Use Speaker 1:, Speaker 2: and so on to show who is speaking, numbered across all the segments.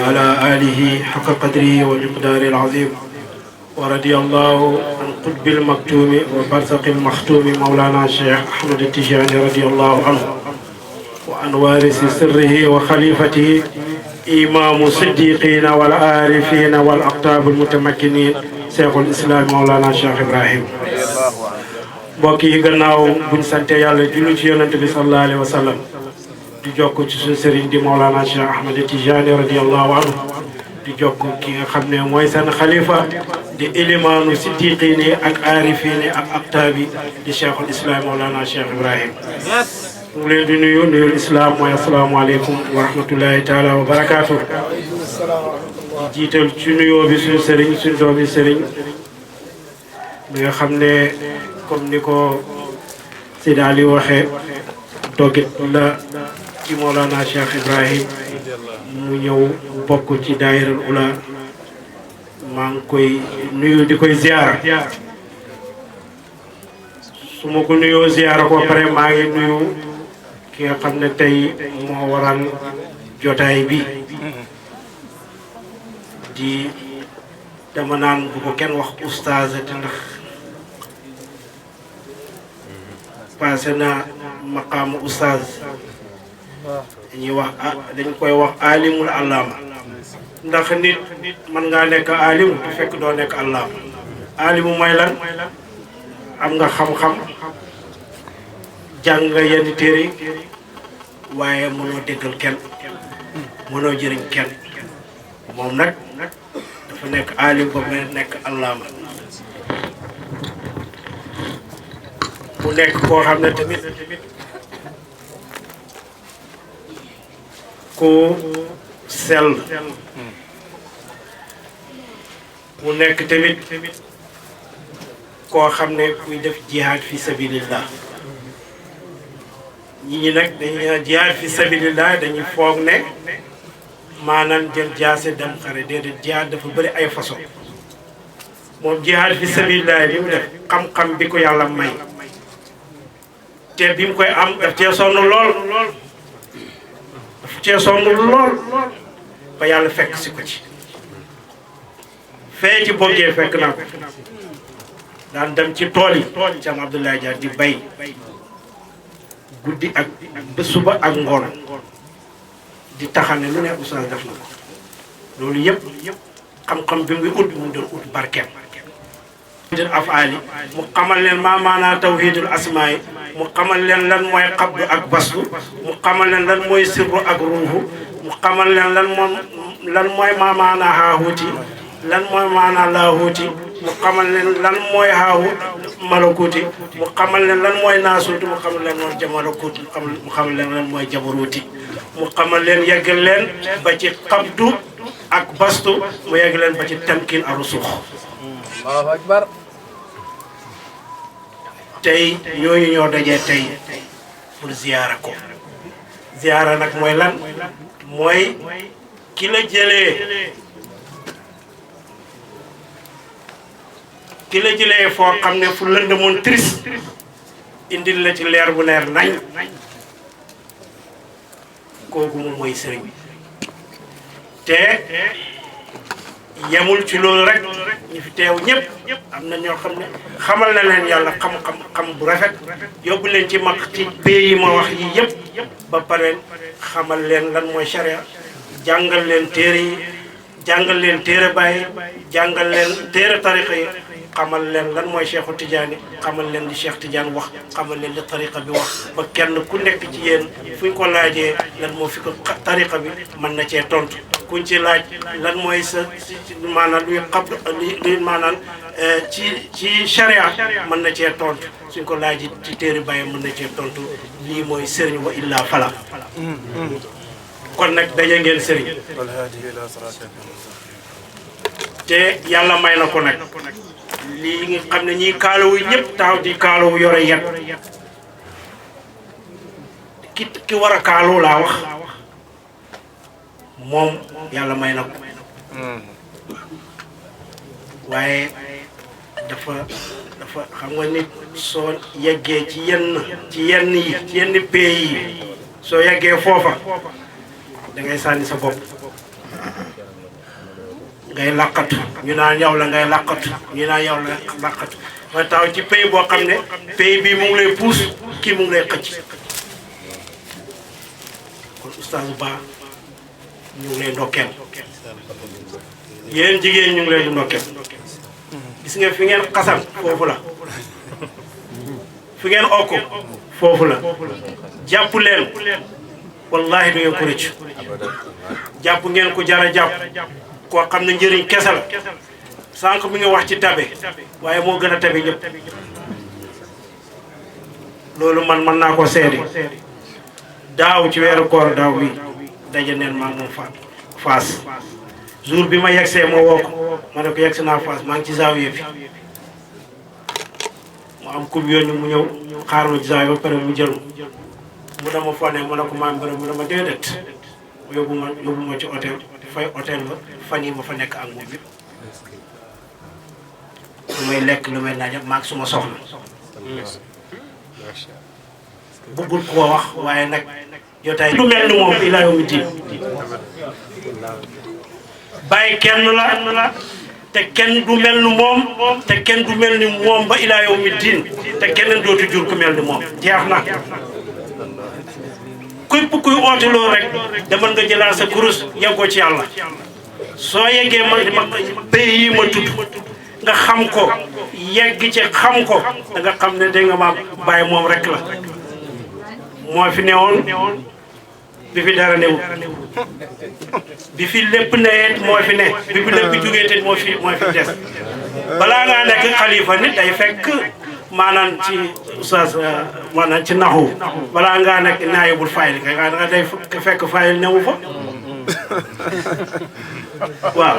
Speaker 1: وعلى آله حق قدره ومقداره العظيم ورضي الله عن قطب المكتوم وبرزق المختوم مولانا الشيخ أحمد التجاني رضي الله عنه وعن وارث سره وخليفته إمام الصديقين والعارفين والأقطاب المتمكنين شيخ الإسلام مولانا الشيخ إبراهيم mbokk yi gannaaw buñ sante yàlla jullu ci yonent bi sallallahu alayhi wa sallam di jokk ci suñu sëriñ di Mawlana Cheikh Ahmed Tijani radiyallahu anhu di jokk ki nga xam ne mooy seen xalifa di ilimaanu siddiqiin yi ak aarifiin yi ak aktaabi di cheikhul islam Mawlana Cheikh Ibrahim mu leen di nuyu nuyul islam mooy asalaamaaleykum wa rahmatullahi taala wa barakaatu jiital ci nuyoo bi suñu sëriñ suñu doomi sëriñ bi nga xam ne comme ni ko Seydi Ali waxee doggit la ci Mawlana Cheikh Ibrahim mu ñëw bokk ci daayirul ula maa ngi koy nuyu di koy ziara su ma ko nuyoo ziara ko pare maa ngi nuyu ki nga xam ne tey moo waral jotaay bi di dama naan bu ko kenn wax oustaz te ndax passé na maqaamu oustaz dañuy wax dañ koy wax alimul allama ndax nit mën ngaa nekk alimu te fekk doo nekk allama alimu mooy lan am nga xam-xam jàng nga yenn téere waaye mënoo déggal kenn mënoo jëriñ kenn moom nag dafa nekk alim ba mu nekk allama mu nekk koo xam ne tamit ku sell mu nekk tamit koo xam ne kuy def jihaad fi sabilillah ñi nag dañuy jihaad fi sabilillah dañuy foog ne maanaam jël jaase dem xare déedéet jihaad dafa bëri ay façon moom jihaad fi sabilillah li mu def xam-xam bi ko yàlla may te bi mu koy am daf cee sonn lool daf cee sonn lool ba yàlla fekk si ko ci fee ci boggee fekk naa ko daan dem ci tool yi ci am Abdoulaye Dia di bay guddi ak ba suba ak ngoon di taxane lu ne oustaz def na ko loolu yëpp xam-xam bi muy ut mu doon ut barkeem afaali mu xamal leen maa maanaa tawhidul asmaa yi mu xamal leen lan mooy xabdu ak bastu mu xamal leen lan mooy sirru ak ruuhu mu xamal leen lan mooy maa maanaa haahuuti lan mooy maanaa laahuuti mu xamal leen lan mooy haahu malakuuti mu xamal leen lan mooy naasuuti mu xamal leen mooy jamalakuuti mu xamal leen lan mooy jabaruuti mu xamal leen yeggal leen ba ci xabdu ak bastu mu yegg leen ba ci tamkin ak rusuux Allahu akbar tey ñooñu ñoo dajee tey pour ziyaara ko ziyaara nag mooy lan mooy ki la jëlee foo xam ne fu lëndëmoon triste indil la ci leer bu leer nañ kooku moom mooy sëriñ bi te yemul ci loolu rek ñu fi teew ñëpp am na ñoo xam ne xamal na leen yàlla xam bu rafet yóbbu leen ci mag ci pays yi ma wax yi yëpp ba pare xamal leen lan mooy charia jàngal leen téere yi jàngal leen téere Baay jàngal leen téere tariqa yi xamal leen lan mooy Cheikhu Tidiane xamal leen li Cheikh Tidiane wax xamal leen li tariqa bi wax ba kenn ku nekk ci yéen fu ñu ko laajee lan moo fi ko tariqa bi mën na cee tontu kuñ ci laaj lan mooy sa maanaam luy xab li maanaam ci charia mën na cee tontu suñ ko laaj ci téere Baye mën na cee tontu lii mooy sëriñ wa illaa fala kon nag daje ngeen sëriñ te yàlla may na ko nag lii nga xam ne ñii kaalawu ñëpp taxaw di kaalawu yore yet ki war a kaalawu laa wax moom yàlla may na ko waaye dafa xam nga nit soo yeggee ci yenn pays yi soo yeggee foofa da ngay sànni sa bopp ngay làqatu ñu naan yow la ngay làqatu ñu naan yow la làqatu nga taw ci pays boo xam ne pays bii mu ngi lay puus kii mu ngi lay xëcc kon oustaz Ba ñu ngi lay ndokkeel yéen jigéen ñu ngi leen di ndokkeel gis nga fi ngeen xasan foofu la fi ngeen okk foofu la jàpp leen wallahi du ngeen ko rëcc jàpp ngeen ko jara jàpp koo xam ne njëriñ kese la sànq mi ngi wax ci tabe waaye moo gën a tabe ñëpp loolu man mën naa ko seede daaw ci weeru koor daaw bi daje neen maa moom faas jour bi ma yegsee moo woo ko ma ne ko yegsi naa faas maa ngi ci zaawiya bi mu am kub yooyu mu ñëw xaar ma ci zaawiya ba pare mu jël mu dama fone mu ne ko maa mbërë mu dama déedéet yóbbu ma ci hôtel fay hôtel ba fan yi ma fa nekk ak moom yëpp lu may lekk lu may naaj maag suma soxla bëggul koo wax waaye nag jotaay du mel ni moom ilaa yawmi diin bàyyi kenn la te kenn du mel ni moom te kenn du mel ni moom ba ilaa yawmi diin te kenn dootu jur ku mel ni moom jeex na képp kuy oote loolu rek demal nga jëlaat sa kurus yeggoo ci yàlla soo yeggee ma pays yi ma tudd nga xam ko yegg ci xam ko da nga xam ne dégg nga ma bàyyi moom rek la moo fi newoon bi fi dara newul bi fi lépp neet moo fi ne bi fi lépp jógee te moo fi des balaa ngaa nekk xalifa nit day fekk maanaam ci oustaz maanaam ci naxu balaa ngaa nekk naayibul fayil kay nga day fekk fayil newu fa waaw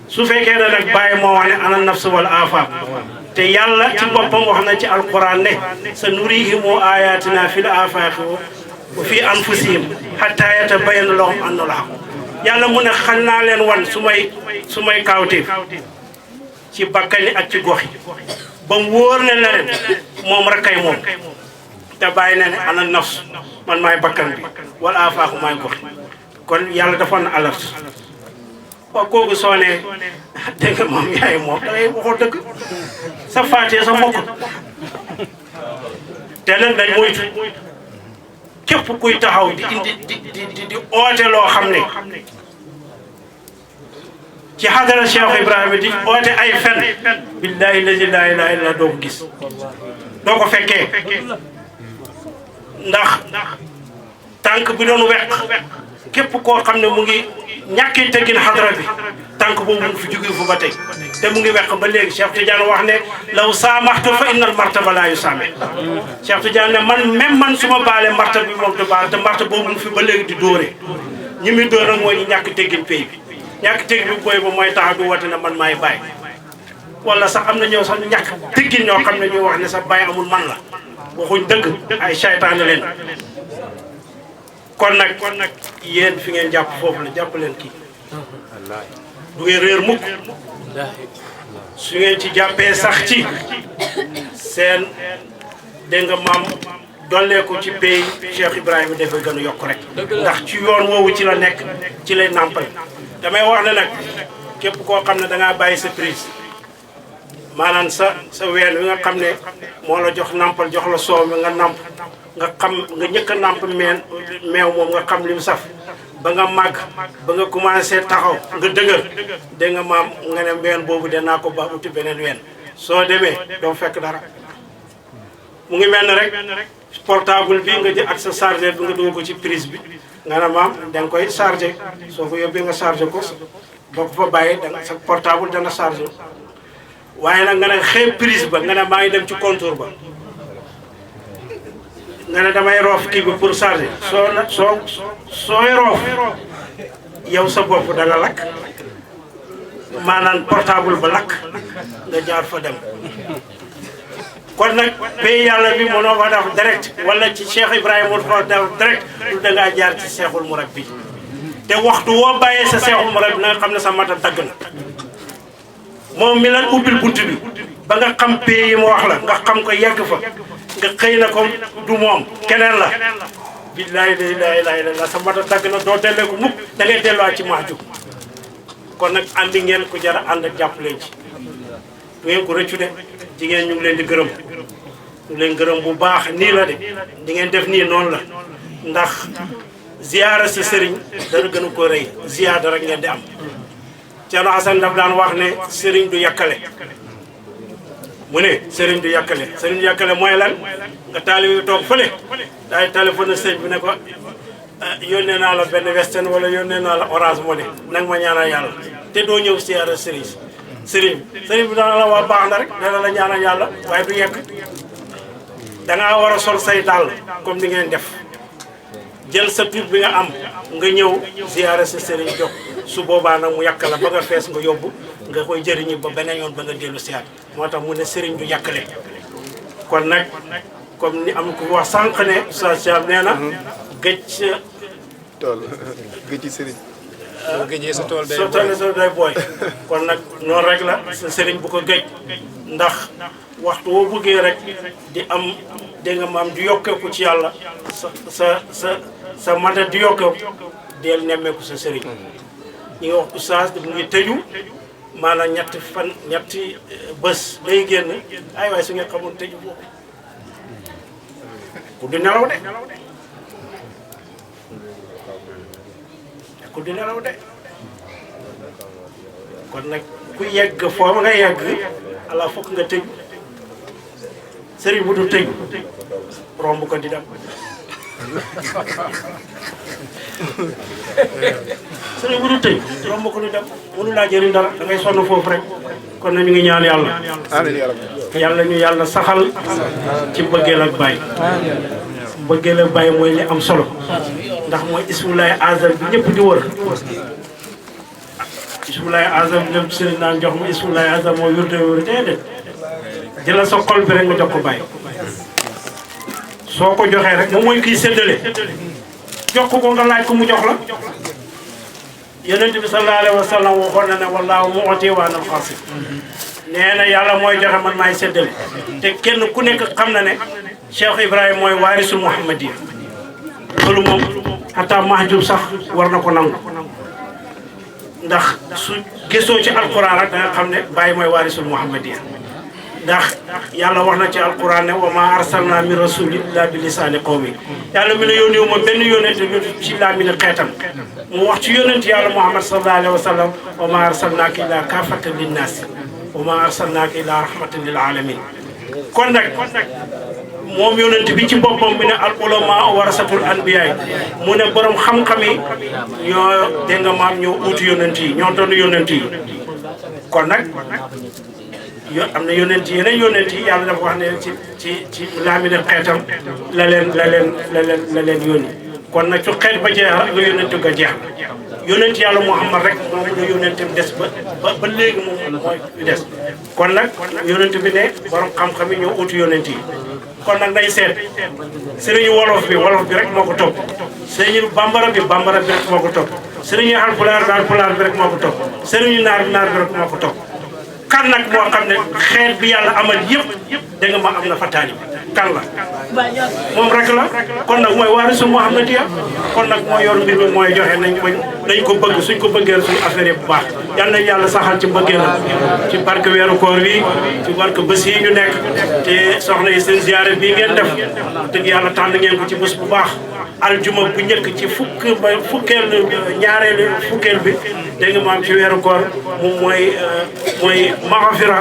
Speaker 1: su fekkee ne nag bàyyi moo wax ne ana nafs wal afaq te yàlla ci boppam wax na ci alquran ne sa nurihimu ayatina fil afaqi wa fi anfusihim hatta yatabayyana lahum annahu al-haq yàlla mu ne xal naa leen wan su may kaawteef ci bakkani ak ci gox yi ba mu wóor ne leen moom rek kay moom te bàyyi na ne ana nafs man maay bakkan bi wal afaq maay gox kon yàlla defoon na alerte waaw kooku soo ne dégg nga moom yaay moom da ngay waxoo dëgg sa faatee sa mokk te nag dañ moytu képp kuy taxaw di indi di oote loo xam ne ci xadara Cheikh Ibrahima di oote ay fen billahi lazi laa ilaaha illa doo ko gis doo ko fekkee ndax tànk bi doon weq képp koo xam ne mu ngi ñàkkee teggin xadara bi tànk boobu mu ngi fi jóge fu ba tey te mu ngi weq ba léegi Cheikh Tidiane wax ne law saamaxtu fa innal martaba laa yusaame Cheikh Tidiane ne man su ma baalee martaba bi moom te baal te martaba boobu mu ngi fi ba léegi di dóore ñi muy dóor nag mooy ñu ñàkk teggin pay bi ñàkk teggin bi booy ba mooy tax du woote ne man maay bàyyi wala sax am na ñoo sax ñàkk teggin ñoo xam ne ñuy wax ne sax bàyyi amul man la waxuñ dëgg ay saytaane leen kon nag yéen fi ngeen jàpp foofu la jàpp leen kii du ngeen réer mukk su ngeen ci jàppee sax ci seen dégg nga maam dolleeku ci pays Cheikh Ibrahima dafay gën a yokk rek ndax ci yoon woowu ci la nekk ci lay nàmpal damay wax ne nag képp koo xam ne da ngaa bàyyi sa prise maanaam sa ween wi nga xam ne moo la jox nàmpal jox la soow mi nga nàmp nga xam nga njëkk a nàmp meew moom nga xam li mu saf ba nga màgg ba nga commencé taxaw nga dëgër dégg nga maam nga ne ween boobu danaa ko ba uti beneen ween soo demee doo fekk dara mu ngi mel ne rek portable bi nga jël ak sa chargeur bi nga dugal ko ci prise bi nga ne maam da nga koy chargé soo ko yóbbee nga chargé ko boo ko fa bàyyee danga sa portable dana chargé waaye nag nga ne xëy prise ba nga ne maa ngi dem ci contour ba nga ne damay roof kii bi pour charger sooy roof yow sa bopp da nga lakk maanaam portable ba lakk nga jaar fa dem kon nag pays yàlla bi mënoo fa def direct wala ci Cheikh Ibrahima mënoo fa def direct lu da ngaa jaar ci Cheikhul Murabbi te waxtu woo bàyyee sa Cheikhul Murabbi na nga xam ne sa mata dagg na moom mi lan ubbil bunt bi ba nga xam pays yi mu wax la nga xam ko yegg fa nga xëy na ko du moom keneen la billahi la ilaha illa sa mata dagg na doo dellee ko mukk da ngay delluwaat ci maaju kon nag andi ngeen ku jar a ànd ak jàppale ci du ngeen ko rëccu de jigéen ñu ngi leen di gërëm ñu leen gërëm bu baax nii la de di ngeen def nii noonu la ndax ziyaara si sëriñ dara gën a ko rëy ziyaada rek ngeen di am Thierno Assane daf daan wax ne sëriñ du yàkkale mu ne sëriñ du yàkkale sëriñ du yàkkale mooy lan nga taalibe toog fële daay téléphone sëriñ bi ne ko yónnee naa la benn Western wala yónnee naa la Orange Money nag ma ñaanal yàlla te doo ñëw ziyaara sëriñ bi dana la waa baax na rek dana la ñaanal yàlla waaye du yegg dangaa war a sol say dàll comme ni ngeen def jël sa tur bi nga am nga ñëw ziyaara sa sëriñ jox su boobaa nag mu yàq la ba nga fees nga yóbbu nga koy jëriñi ba beneen yoon ba nga dellu siyaat moo tax mu ne sëriñ du yàqale kon nag comme ni am ku wax sànq ne sa Cheikh nee na gëj
Speaker 2: tool gëj ci sëriñ
Speaker 3: boo géejee sa tool
Speaker 1: day booy kon nag noonu rek la sa sëriñ bu ko géej ndax waxtu woo bëggee rek di am dégg nga maam di yokkeeku ci yàlla sa mata di yokkeeku deel nemmeeku sa sëriñ ñi nga wax oustaz mu ngi tëju maanaam ñetti bés day génn ay waay su ngeen xamul tëju boobu ku di nelaw de ku di nelaw de kon nag ku yegg foofu nga yegg ala fokk nga tëju sëriñ bu du tëju romb ko di dem sëriñ bu du tëju romb ko di dem mënu laa jëriñ dara da ngay sonn foofu rek kon na ñu ngi ñaan yàlla yàlla ñu yàlla saxal ci bëggeel ak bàyyi bëggeel ak bàyyi mooy li am solo ndax mooy ismulaay azam bi ñëpp di wër ismulaay azam bi ñëpp sëriñ naan jox ma ismulaay azam moo wér wér déedéet jëlal sa xol bi rek nga jox ko bàyyi soo ko joxee rek moom mooy kiy séddale jox ko nga laaj ko mu jox la yonent bi sallallahu alayhi wa sallam waxoon na ne wallaahu mu'ti wa ana al-qasim nee na yàlla mooy joxe man maay séddale te kenn ku nekk xam na ne Cheikh Ibrahima mooy waarisul Muhammadiya loolu moom xataa mahjub sax war na ko nangu ndax su gisoo ci alquran rek da nga xam ne Baye mooy waarisul Muhammadiya ndax yàlla wax na ci alquran ne wa ma arsalna min rasulin illa bi lisaani qawmi yàlla mi ne yónni wu ma benn yónent ci làmmiñu xeetam mu wax ci yónent yàlla Muhammad sallallahu alayhi wa sallam wa ma arsalnaaka illa kaafatan linnaasi wa ma arsalnaaka illa rahmatan lil alamin kon nag moom yónent bi ci boppam bi ne al ulama warasatul anbiya mu ne borom xam-xam yi ñoo dégg nga maam ñoo uutu yónent yi ñoo doon yónent yi kon nag am na yónent yi yeneen yónent yi yàlla dafa wax ne ci laamine xeetam la leen yónni kon nag su xeet ba jeex rek la yónent nga jeex yónent yàlla Muhammad rek moom la yónentam des ba léegi moom mooy des kon nag yónent bi ne borom xam-xam yi ñoo uutu yónent yi kon nag day seet sëriñu wolof bi rek moo ko topp sëriñu bambara bi rek moo ko topp sëriñu alpulaar bi rek moo ko topp sëriñu naar bi rek moo ko topp kan nag moo xam ne xeet bi yàlla amal yëpp da nga ma am na fa taalibe kan la moom rek la kon nag mooy waarisul Muhammadiya kon nag moo yor mbir mi mooy joxe nañ ko bëgg suñ ko bëggee suñu affaire yi bu baax yal nañ yàlla saxal ci bëggee la ci barke weeru koor wi ci barke bés yi ñu nekk te soxna yi seen ziyaare bii ngeen def dëgg yàlla tànn ngeen ko ci bés bu baax aljuma bu njëkk ci ñaareelu fukkeel bi dégg nga maam ci weeru koor moom mooy maxafira